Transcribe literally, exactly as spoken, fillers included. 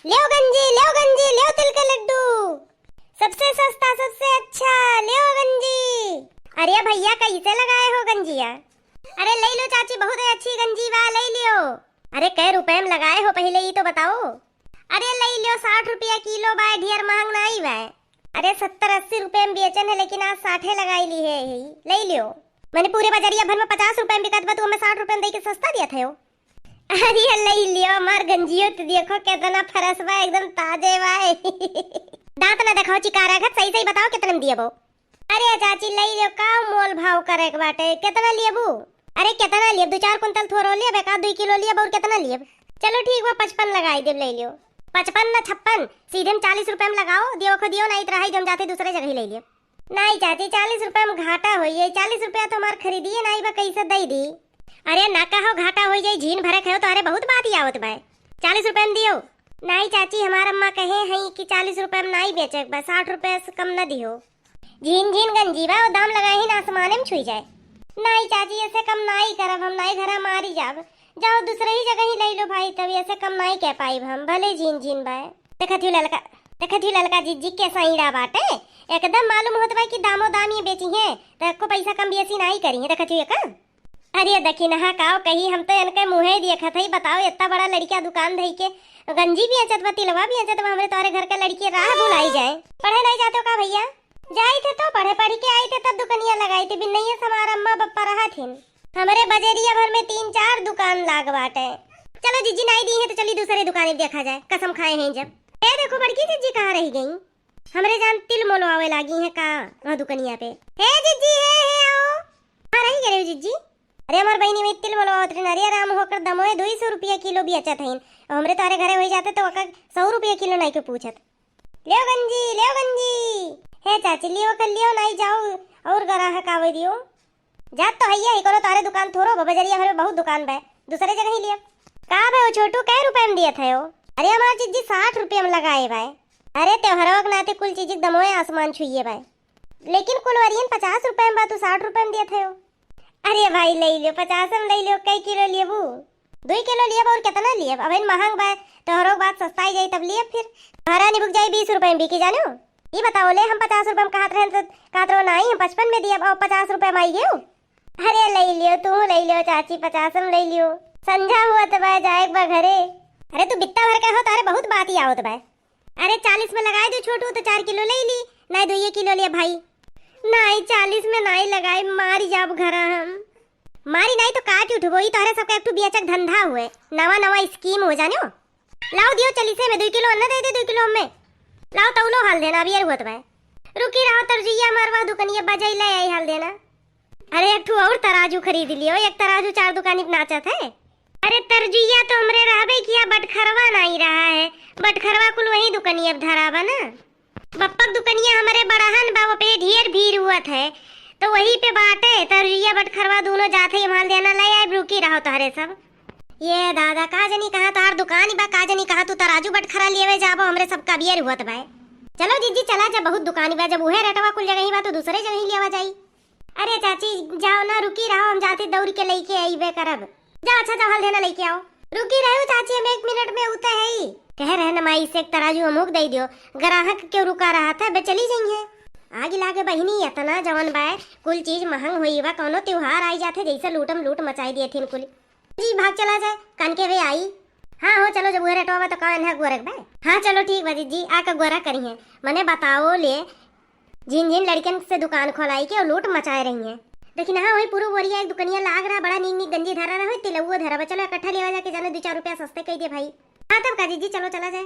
लेव गंजी, लेव गंजी, लेव तिल के लड्डू। सबसे सस्ता, सबसे अच्छा, लेव गंजी। अरे भइया, कइसे लगाए हो गंजिया? अरे लइ लो चाची, बहुत अच्छी गंजी बा, लइ लियो। अरे कै रुपए में लगाए हो पहिले ई तो बताओ। अरे लइ लियो, साठ रुपया किलो बा, ढेर महंग नाई बा। अरे सत्तर अस्सी रुपए में बेचन है, लेकिन आज साठे लगाई ली है, यही लइ लियो। मने पूरे बजरिया भर में पचास रुपए में बिकत बा, तू हमें साठ रुपए में दइ के सस्ता दिया था हो। अरे लइ लियो, हमार गंजियो तो देखो केतना फरस बा, एकदम ताजे बा। दांत ना देखाओ चिकारा घत, सही सही बताओ केतना में दियबो। अरे चाची लइ लियो, का मोल भाव करे के बाटे, केतना लेबू? अरे केतना लेब, दो चार कुंतल थोरो लेब, एक आध दुई किलो लेब, और केतना लेब? चलो ठीक बा, पचपन लगाई देब, लइ लियो। पचपन ना छप्पन, सीधे में चालीस रुपए में लगाओ, दियो खो दियो, नाहीं तो रहाई दो, हम जाते दूसरे जगह लइ लेब। नाहीं चाची, चालीस रुपया में घाटा होइ जाई, चालीस रुपया तो हमार खरीदिए नाहीं बा, कइसे दइ दी? अरे ना कहो घाटा होइ जाई, झीन भरे खाओ तो अरे बहुत बात ही आवत बा। चालीस रुपया में दियो। नाहीं चाची, हमार अम्मा कहे हैं कि चालीस रुपया में नाहीं बेचे के बा, साठ रुपया से कम ना दियो। झीन झीन गंजी बा, वो दाम लगाए ही ना आसमाने में छुई जाए। नाहीं चाची, ऐसे कम नाहीं करब हम, नाहीं घरा मारी जाब। जाओ दूसरे ही जगह ही लइ लो भाई, तब ऐसे कम नाहीं कह पाइब हम, भले झीन झीन बा। देखत ही ललका, देखत ही ललका जिज्जी के सईड़ा बाटे, एकदम मालूम होत बा कि दामो दाम ये बेची हैं, त एको पैसा कम बेसी नाहीं करी हैं। देखत ही का? अरे दखिनहा काव कही, हम तो इनके मुँहे देखत हई। बताओ, इतना बड़ा लड़किया दुकान धई के गंजी बेचत बा, तिलवा बेचत बा, हमरे तोरे घर के लड़की राह भुलाई जाए। पढ़े नाहीं जाते हो का भइया? जाई थे तो पढ़े, पढ़ के आई थे तब दुकनिया लगाई थे, बिन नहीं है हमार अम्मा बप्पा रहा थिन। हमरे बजरिया भर में तीन चार दुकान लाग बाटे। चलो जिज्जी नाहीं दी है तो चली दूसरे दुकान देखा जाए, कसम खाए हैं जब। ए देखो बड़की जिज्जी कहाँ रहि गई? हमरे जान तिल मोलवावे लागी हैं का वहाँ दुकनिया पे? हे जिज्जी, हे, हे, आओ। कहाँ रहि गए हो जिज्जी? अरे हमार बहिनी में तिल मोलवावत रही, अरे राम होकर दमोए दुई सौ रुपया किलो बेचत हईन। और हमरे तोहरे घरे होइ जाते तो ओकर सौ रुपया किलो नाहीं के पूछत। लेव गंजी, लेव गंजी। हे चाची, लियो कर लियो, नाहीं जाओ और ग्राहक आवे दियो। जात तो हइया ही, कोनो तोहरे दुकान थोरो बा, बजरिया भर में बहुत दुकान बा, दूसरे जगह ही लिया। का बा ओ छोटू, कै रुपया में दियत है ओ? अरे हमार जिज्जी साठ रुपया में लगाए बा। अरे त्योहरवा के नाते कुल चीज के दमोए आसमान छुइए बा, लेकिन कुलवरियन पचास रुपया में बा, तू साठ रुपया में दियत है ओ। अरे भाई लइ लियो, पचास में लइ लियो, कै किलो लेबू? दुई किलो लेब और केतना लेब? अबहिन महंग बा, तोहरो बात सस्ताई जाई तब लेब फिर। तोहरा निबुक जाई बीस रुपया में बिकी जानो। ई बताओ ले, हम पचास रुपया में कहत रहन त कहत रहो नाहीं, हम पचपन में दियब और पचास रुपया में आई गेउ। अरे लइ लियो, तू लइ लियो चाची, पचास में लइ लियो। संझा हुआ त बा, जाए के बा घरे। अरे तू बित्ता भर के हो, तोहरे बहुत बात ही आवत बा। अरे चालीस में लगाए दो छोटू, तो चार किलो लइ ली, नाहीं दुइये किलो ले भाई। नाहीं, चालीस में नाहीं लगाए, मारी जाब घरा हम। मारी नाहीं तो काट उठबो, ई तोहरे सबका एक ठो बियाचक धंधा हुए, नवा नवा स्कीम हो जानो। लाओ दियो चालीसे में, दुई किलो अन्ना दइ दे, दुई किलो हमें। लाओ तौलो हाल देना, अबियर हुअत बा। रुकी रहो तरजुइया, हमार वह दुकनिया बजाई ले आई हाल देना। अरे एक ठो और तराजू खरीद लियो, एक तराजू चार दुकानी पे नाचत है। अरे तरजुइया तो हमरे रहबे किया, बटखरवा नाहीं रहा है, बटखरवा कुल वही दुकनिया पे धरा बा ना। बप्पक दुकनिया हमरे बड़हन बा, वो पे ढेर भीड़ हुअत है, तो वही पे बाटे तरजुइया बटखरवा दूनो जात है, हाल देना ले आए, रुकी रहो तोहरे सब। ये दादा, का जनी कहाँ तोहार दुकान बा, का जनी कहाँ तू तराजू बटखरा लेवे जाबो, हमरे सबका अबियर हुअत बा। चलो जिज्जी चला जा, बहुत दुकान बा, जब उहे रेटवा कुल जगह ही बा तो दूसरे जगह ही लेवा जाई। अरे चाची जाओ ना, रुकी रहो, हम जाते दौड़ के लइके अइबे करब। जाओ अच्छा जाओ हाल देना लइके आओ। रुकी रहो चाची, हम एक मिनट में उते है ही। कह रहे न माई से एक तराजू हमहू के दइ दियो, ग्राहक के रुका रहा था, बे चली जाइए। आग लागे बहिनी, इतना जवन बा, कुल चीज महंग होई बा, कौनो त्योहार आई जाते जैसे लूटम लूट मचाई दिए थिन कुल। जी भाग चला जाए, कन के वे आई। हाँ हो चलो, जब उहे रेटवा बा तो का एन्हा गोरख बा। हाँ चलो ठीक बा जिज्जी, आके गोरा करिहे। मने बताओ ले, झिन झिन लड़िकन से दुकान खोलाई के और लूट मचाए रही हैं। देखी ना, हाँ, वही पूरा बोरिया एक दुकनिया लाग रहा, बड़ा नीक नीक गंजी धरा रहा, तिलउओ धरा बा। चलो इकट्ठा लेवा जाके जाने दो चार रुपया सस्ते कई दे भाई। हाँ तब का जिज्जी, चलो चला जाए।